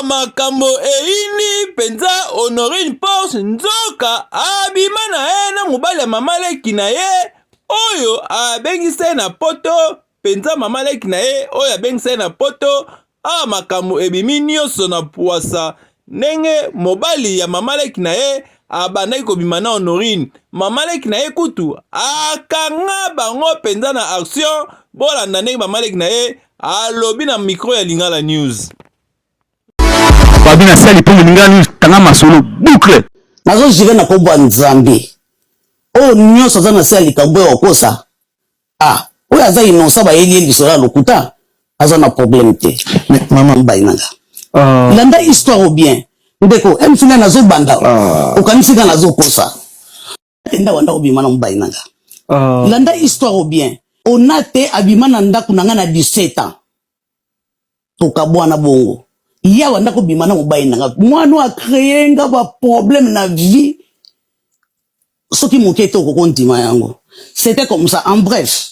Awa makambo eyindi mpenza. Honorine Porsche nzoka abima na ye na mobali ya mama leki na ye oyo abengisa ye na poto mpenza. Mama leki na ye oyo abengisa ye na poto, awa makambo ebimi nyonso na pwasa, ndenge mobali ya mama leki na ye abandaki kobima na Honorine. Mama leki na ye kutu akanga bango mpenza na action. Bolanda ndenge mama leki na ye alobi na micro ya Lingala News. Babi na sali mpo Lingala News tanga masolo boucle. Nazojire na nkombo ya Nzambe, oyo nyonso aza na se ya likambo oyo okosa, ah, oyo aza innocent, bayeli ye lisolo ya lokuta, aza na problème te. Mais mama mobali na nga, landa histoire ou bien ndeko mfina nazobanda, okanisi nga nazokosa te. Ndako ndako bima na mobali na nga. Landa histoire ou bien ona te, abima na ndako na nga na 17 ans, tokabwana bongo. Yawa ndako bima na mobali na nga, mwana oyo acréer nga baproblème na vie, soki moke te okoko ndima yango. C'était comme ça. En bref,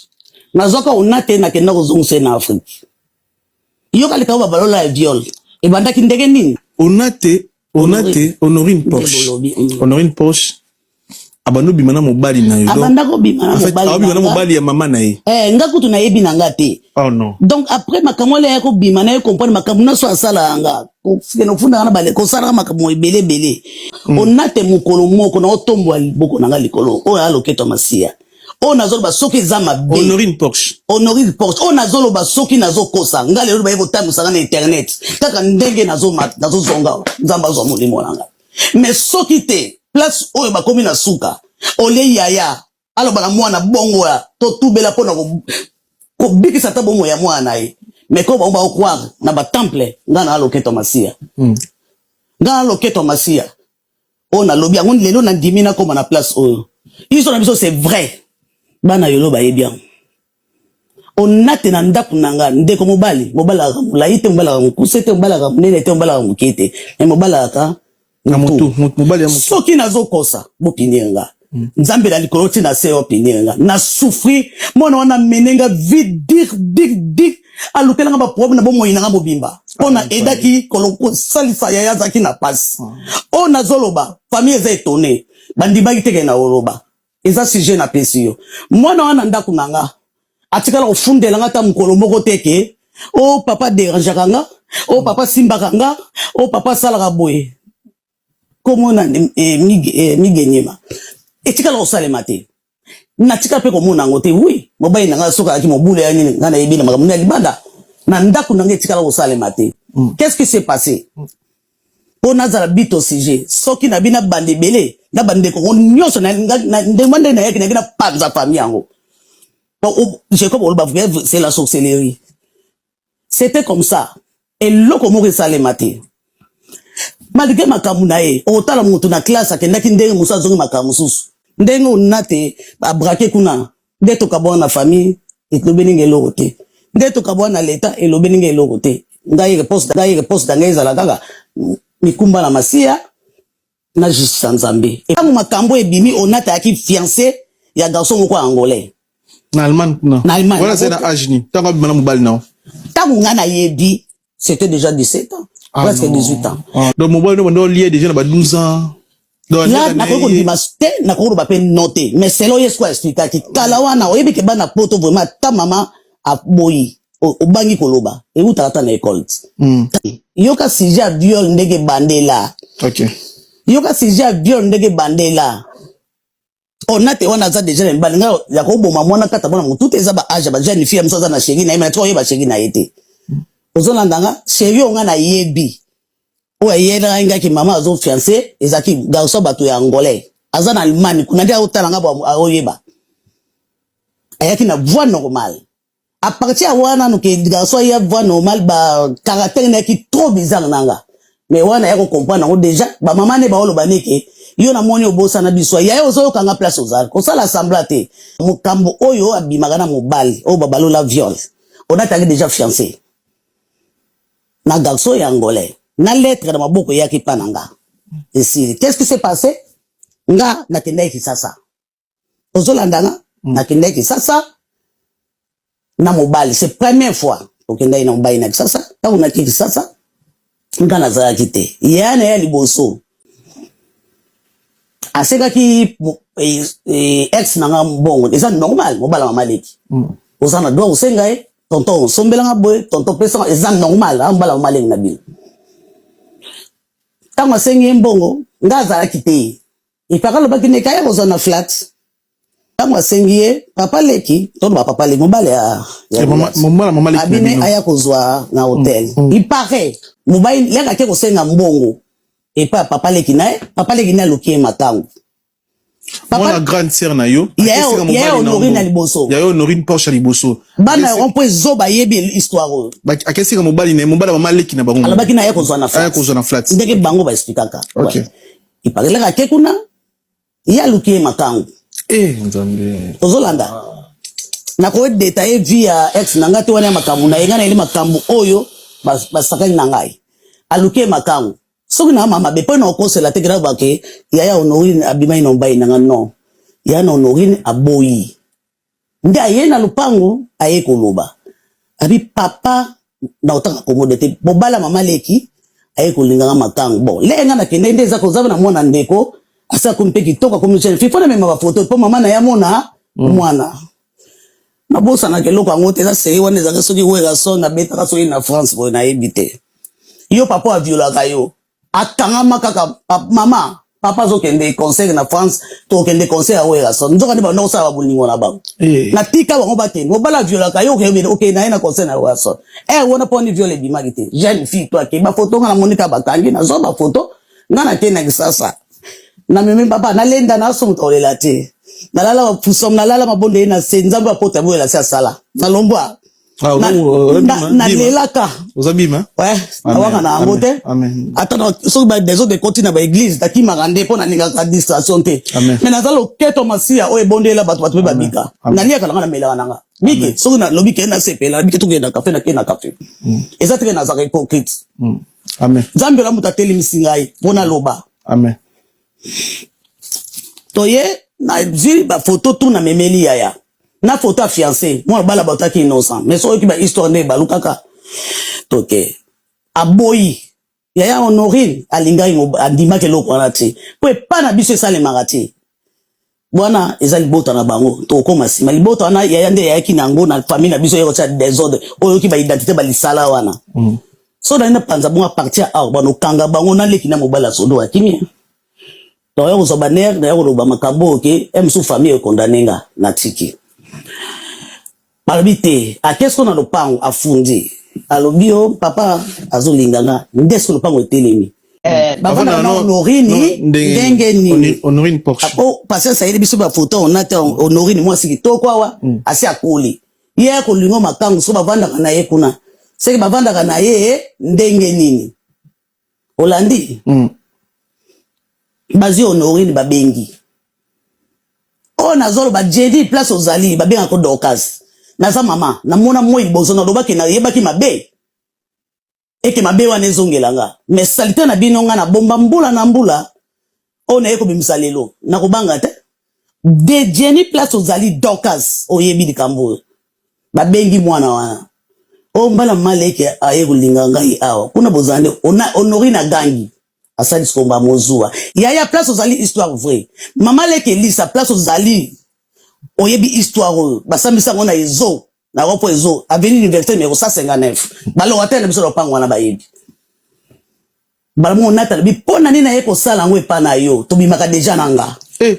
nazwaka ona te, nakenda kozongisa ye na Afrique. Yoka likambo babalola ya viol ebandaki ndenge nini. Ona te, ona te, Honorine Porsche. Bolobi. Honorine Porsche abanda obima na mobali na yo. Donc, abanda kobima na en fait, mobali aobima na na nga. Mobali ya mama na ye. Eh, nga kutu nayebi na nga te. Oh non. Donc après makambo wana ya kobima na ye, comprendre makambo nyonso asala yanga, kokende kofundaka na bale, kosalaka makambo ebele ebele. Ona te, mokolo moko na otombola liboko na nga likolo, oyo aloketo masiya oyo nazoloba soki eza mabe. Honorine Porsche. Honorine Porsche, oyo nazoloba soki nazokosa nga lelo, baye kotambwisa nga na internet kaka ndenge nazozonga, Nzambe azwa molimo na ngai. Mais soki te, place oyo bakomi na suka, olie yaya aloba na mwana bongo ya totubela mpona kobikisa ata bomoi ya mwana na ye. Mais ko bango bakocroire na batemple, nga na aloketo masiya, nga na aloketo masiya oyo nalobi yango lelo, nandimi nakóma na place oyo. Histoire na biso, c'est vrai, bana yolo bayebi yango. Ona te na ndako na nga, ndeko mobali, mobali alaka molai te, mobali alaka mokuse te, mobali alaka monene te, mobali alaka moke te, mais mobali alaka na motu, mobali ya motu. Soki nazokosa, bopunir nga. Nzambe na likolo ntina se opunir nga. Na souffrir mwana wana, amene nga vie dur dur dur, alukelanga baproblème na bomoi na nga mobimba, mpo na edaki kosalisa yaya azalaki na pasi. Oyo nazoloba, famille eza étonné, bandimaki teke na oloba eza sujet. Napesi yo mwana wana, ndako na nga atikala kofundela nga ata mokolo moko te ke o papa dérangeaka nga, o papa simbaka nga, o papa asalaka boye. Komona migenyema etikala kosalema te, natika mpe komona yango te. Oui, mobali na nga soki azalaki mobulu ya nini, nga nayebi na makambo ya libanda. Na ndako na nga etikala kosalema te. Qu'est-ce qui s'est passé mpo nazala bito sujet? Soki na bino banda ebele na bandeko ngo nyonso, ndenge nde nayaki, nayaki na panza famille yango. Donc Jacob oloba, c'est la sorcellerie. C'était comme ça, eloko moko esalema te malgré makambo na ye. Otala moto na classe akendaki ndenge mosusu, azongi makambo mosusu. Ndenge ona te abraquer kuna, nde tokabwana na famille, elobi ndenge eloko te, nde tokabwana na leta, elobi ndenge eloko te. Ngai réponse, ngai réponse na ngai ezala kaka mikumba na masiya na justice ya Nzambe. Ntango makambo ebimi, onata ayaki fiancé ya garçon moko ya angolais. Na Allemagne kuna. Na Allemagne. Wana c'est na âge ni ntango abima na mobali na yo? Ntango ngai nayebi, c'était déjà 17 ans. Ah, presque non. 18 ans. Ah. Donc mobali no bando lié déjà na ba 12 ans. Donc là nakoki kondima te, nakoki koloba mpe no te, mais selon ye siko aexplikaki kala wana, oyebi ke bana poto vraiment, ata mama aboyi, obangi koloba, eutaka ata na école ti. Yoka sujet ya viol ndenge ebandela. Yoka sujet ya viol ndenge ebandela. Ona te wana aza déjà na mibali, ngai ya koboma mwana kata mwana motu te. Eza ba âge ya bajeune fille mosu aza na chéri na ye, mais natika oyeba chéri na ye te. Ozolanda nga, chéri oyo nga nayebi, oyo ayelaki ngaki mama azo fiancé, ezalaki garçon bato ya angolais, aza na Allemagne kuna. Nde aotala nga bo aoyeba ayaki na voie normale. À partir ya wana nanu ke garçon aya voie normale, ba caractère na yaki trop bizarre nanga. Mais wana ya kocomprendre yango déjà, bamama nde baoloba neke yo namoni obosana biso yaya, ozoyokanga place ozali kosala semblant te. Mokambo oyo abimaka na mobali oyo babalola viol, onataki déjà fiancé na garçon ya angolais, na lettre na maboko eyaki mpa na nga esili. Qu'est-ce qui s'est passé? Nga nakendaki Kisasa, ozolanda nga? Nakendaki Kisasa na mobali, c'est première fois tokendaki na mobali na Kisasa. Ntango naki Kisasa, Nga nazalaki te. Yaya na ye ya liboso asengaki ex na nga mbongo, eza normal, mobala mama leki. Oza na droit osenga ye, tonton osombelanga boye, tonton pesanga, eza normal, ah, mobala mama leki na bino. Ntango asengi ye mbongo, nga azalaki te. Epaka alobaki neka ya kozwa na flat. Ntango asengi ye, papa leki, toloba papa leki, mobali ya mobala mama leki na abine bino. Aya kozwa na hotel. Il paraît mobali leki ake kosenga mbongo epai ya papa leki na ye, papa leki na ye aluki ye makangu. Mwana grande sœur na yo Yaya akesenga mobali yaya na Honorine na mbongo. liboso. Yaya Honorine Porsche ya liboso. Bana ya rond-point zo bayebi histoire oyo. Akesenga mobali na ye, mobali ya mama leki na bango. Alobaki na ye kozwa na aya flat. Kozwa na flat. Ndenge bango baexplikaka. Ok. Il paraît leki ake kuna, ye aluki ye makangu. Eh, Nzambe. Ozolanda, nakodétailler vie ya ex na ngai te, wana ya makambo na ye. Ngai nayeli makambo oyo basakani na ngai. Aluki ye makangu. Soki na mama mabe mpo na okosela te, kena bake yaya Honorine abimai na mobali na nga, non, yaya na Honorine aboyi nde aye na lupango, aye koloba abi papa na otanga komode te, mobala mama leki aye kolinganga makangu. Bon, le nga nakende nde eza kozaba na mwana ndeko asi akomi mpe kitoko, akomi jeune fille, mpo namema bafoto mpo mama na ye amona mwana. Nabosanaka eloko yango te. Eza série wana ezalaki soki Werrason abetaka soki na France boye, nayebi te. Yo papa aviolaka yo, akangama kaka mama, papa azokende concert na France, tokende concert ya Werrason. Nzoka nde banda kosala babolingo na bango. Natika bango bakende. Mobali aviolaka yo, okende na ye na concert na Werrason ere wana mpo wani viol ebimaki te. Jeune fille to ake bafoto, nga namoni kaka bakangi, nazwa bafoto, nga nakei na Kisasa, namemi papa, nalenda naso moto akolela te. Nalala bapusom, nalala mabonde ye na se. Nzambe apota boyela se asala nalombwa. Ah, Nalelaka. Oza bima. Ouais, nawanga na yango te. Amen. Ata soki ba désordre ekoti na baéglise, nakimaka nde mpo nalingaka distraction te. Amen. Mais naza loketo masiya oyo ebondela bato, bato mpe babika. Amen. Naliaka nanga, namelaka nanga bike. Soki nalobi ke nasepela, bike tokende na kafe, nakende na kafe. Eza teke nazalaka hypocrite. Amen. Nzambe ola moto atelemisi ngai mpo naloba. Amen. Toye, nazwi bafoto tu, namemeli yaya na foto ya fiancé, mwana bala bato aki innocent. Mais soki oyoki bahistoire nde ebalukaka, toke aboyi. Yaya Honorine alingaki, andimaki eloko wana te, mpo epa na biso esalemaka te. Wana eza libota na bango, tokokóma nsima libota wana. Yaya nde yayaki na yango na famille na biso, ye kotia désordre. Oyo oyoki baidentité balisala wana, so nali napanza bongo à partir awa, banokanga bango naleki na mobali ya sodo akimi. Naya kozwa banere, naya koloba makambo oyo ke mosusu famille ekondane nga. Natiki, balobi te. Ake siko na lopango, afundi, alobi yo papa azolinga nga nde siko lopango etelemi. Bavandaka na Honorine ndenge nini? Honorine Porsche. Oh, patience ayeli biso bafoto ona te. Honorine mwasi kitoko awa, asi akoli, ye akolinga makangu. So bavandaka na ye kuna, seke bavandaka na ye ndenge nini? Olandi? Bazwi Honorine, babengi oyo nazoloba jedi place ozali, babengaka Dorcas. Naza mama, namona moi liboso, nalobaki, nayebaki mabe eke mabe wana ezongela nga. Mais saleté na bino, nga nabomba mbula na mbula, oyo naye kobimisa lelo, nakobanga te. De Jenny, place ozali, Dorcas, oyebi likambo oyo. Babengi mwana wana oyo mbala maleke aye kolinga ngai awa kuna. Bozala nde Honorine agangi, asali sikomba mozuwa. Yaya, place ozali, histoire vraie. Mama leke Elisa, place ozali, oyebi histoire oyo. Basambisi yango na ezo na rond-point ezo, avenue Université numéro 159. Balocataire na biso na lopango wana bayebi. Mbala moko nata alobi: mpo na nini naye kosala yango epa na yo? Tobimaka déjà na nga. Eh.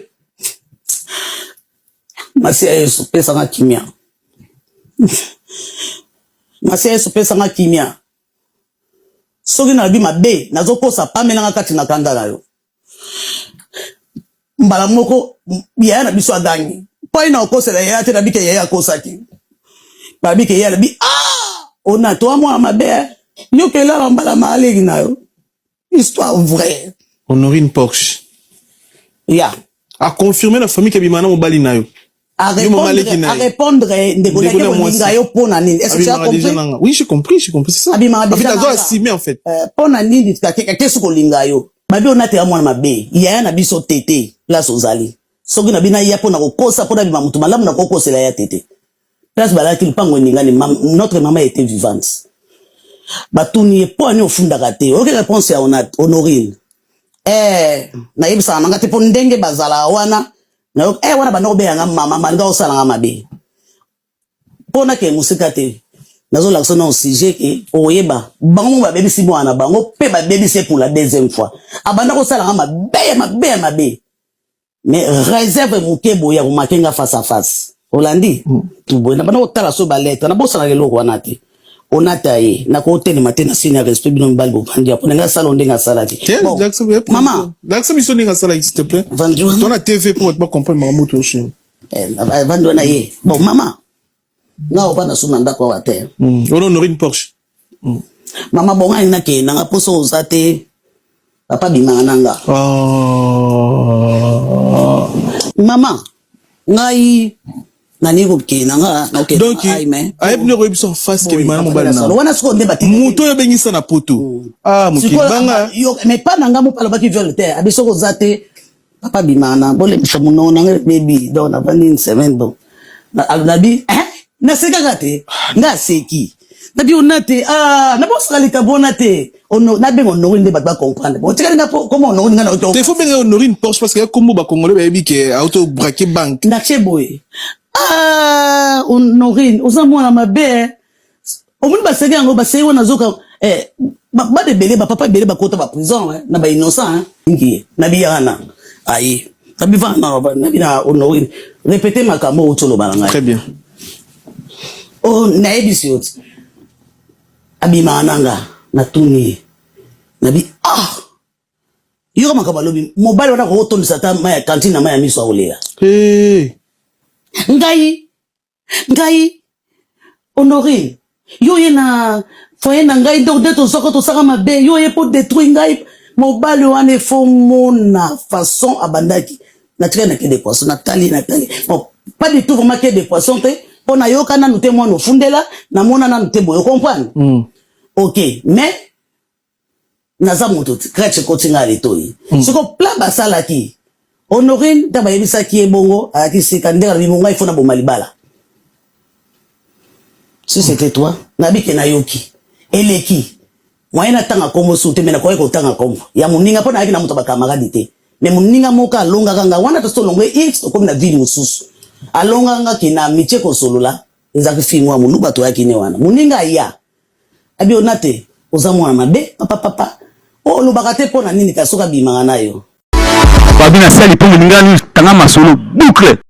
Masi ya Yesu, pesanga kimia. Masi ya Yesu, pesanga kimia. Soki nalobi mabe, nazokosa, pamelanga kati na kanda na yo. Mbala moko yaya na biso agangi mpo ye na okosela yaya te. Nabike yaya akosaki, babike ye alobi: ah, ona toa mwana mabe, yokelaka mbala maaleki na yo. Histoire vraie. Honorine Porsche. Ya. A confirmé na famille ke bima na mobali na yo. A Yo mama leki na répondre, a ye. répondre ndeko Ndeko nake na mwasi. kolinga yo mpo na nini? Est-ce que tu as Abimaka déjà compris? nanga. Oui, j'ai compris, j'ai compris, c'est ça. Abimaka En fait, déjà azo nanga. assumer en fait. Mpo na nini akesi kolinga yo? Babi onatela mwana mabe, yaya na biso tete, place ozali. Soki na bino aya mpo na kokosa, mpo na bima motu malamu, na kokosela ya tete. Place balaki lupango eningani, notre maman était vivante. Batuni ye mpo ani ofundaka te. Oyoki réponse ya Honorine? Nayebisaka nanga te, mpo ndenge bazalaka wana nayoki wana banda kobeyanga mama, balinga kosalanga mabe mpo nakee mosika te. Nazolakisa na sujet ke okoyeba bango moko babebisi mwana na bango mpe babebisi ye pour la deuxième fois. Abanda kosalanga mabe ya mabe ya mabe, mais réserve moke boye ya komake nga face à face. Olandi tu boye na banda kotala so balettre, nabosanaka eloko wana te. Onata ye nakotelema te na signe ya respect. Bino mibali bovandi ya mpona ngai asala ndenge asalaki. Bon, mama. Lakisa biso ndenge asalaki, s'il te plaît. Vandi wana. To na TV mpo bato bacomprendre makambo toso. Vandi wana ye. Bon, mama, nga ovanda so na ndako awa te. Wana Honorine Porsche. Mama, bonga ngai nakende nanga mposo oza te. Papa bimaka na nga. Oh. Mama, ngai nalingi kokende na nga, nakokende. Donc ayebi nde koyebi biso en face ke bima na mobali na wana sikoyo nde bato. Moto oyo obengisa na poto, ah, mokili banga. Mais pa na nga moko alobaki viol te. Abi soki oza te, papa bimaka na bolembisa monoko nanga bebi. Donc navandi une semaine. Bon, nabi nasekaka te, nga aseki. Nabi ona te, ah, nabosaka likambo wana te. Nabenga Honorine nde bato bacomprendre. Bon, tikali nga koma Honorine nga na Te, faut benga Honorine Porsche parce que ya kombo bacongolais bayebi ke auto braquer banque. Natie boye: ah, Honorine, oza mwana mabe. Omoni baseki yango, baseki wana azoka bana ebele, bapapa ebele bakota baprison na bainnocent. Ngi nabi yana aye, nabi vana, nabi na Honorine: répété makambo oyo toloba na ngai. Très bien. Oh, nayebisi yo ti abimaka na nga. Natuni ye, nabi: ah, yoka makambo alobi. Mobali wana kokotondisa ata mai ya cantine na mai ya miso, akolela. Hey. Ngai Honorine, yo ye na foyer na ngai, donc nde tozwaka tosaka mabe. Yo ye mpo détruire ngai. Mobali wana efo mona façon abandaki. Natikali na quai de poisson, natali. Bon, pas du tout vraiment quai de poisson te, mpo nayoka nanu te mwana ofundela, namona nanu te boye, comprendre. Ok, mais naza moto crèche ekoti ngai litoyi. Siko plan basalaki Honorine, ntango bayebisaki ye bongo, ayaki sika ndenge alobi: bongo ifo naboma libala. Si c'était toi, nabike nayoki eleki moyen natanga kombo su te, me nakoki kotanga kombo ya moninga mpo nayaki na moto bakamaradi te. Me moninga moko alongaka nga wana, tosi tolongwe x, tokomi na ville mosusu. Alongaka nga ke na amitié kosolola ezalaki fille moko ya moluba. Toyaki ne wana, moninga aya, abi: ona te, oza mwana mabe, papa, papa oyo olobaka te mpo na nini? Kasi soki abimaka na yo. Babi na sali mpo moninga tanga masolo boucle.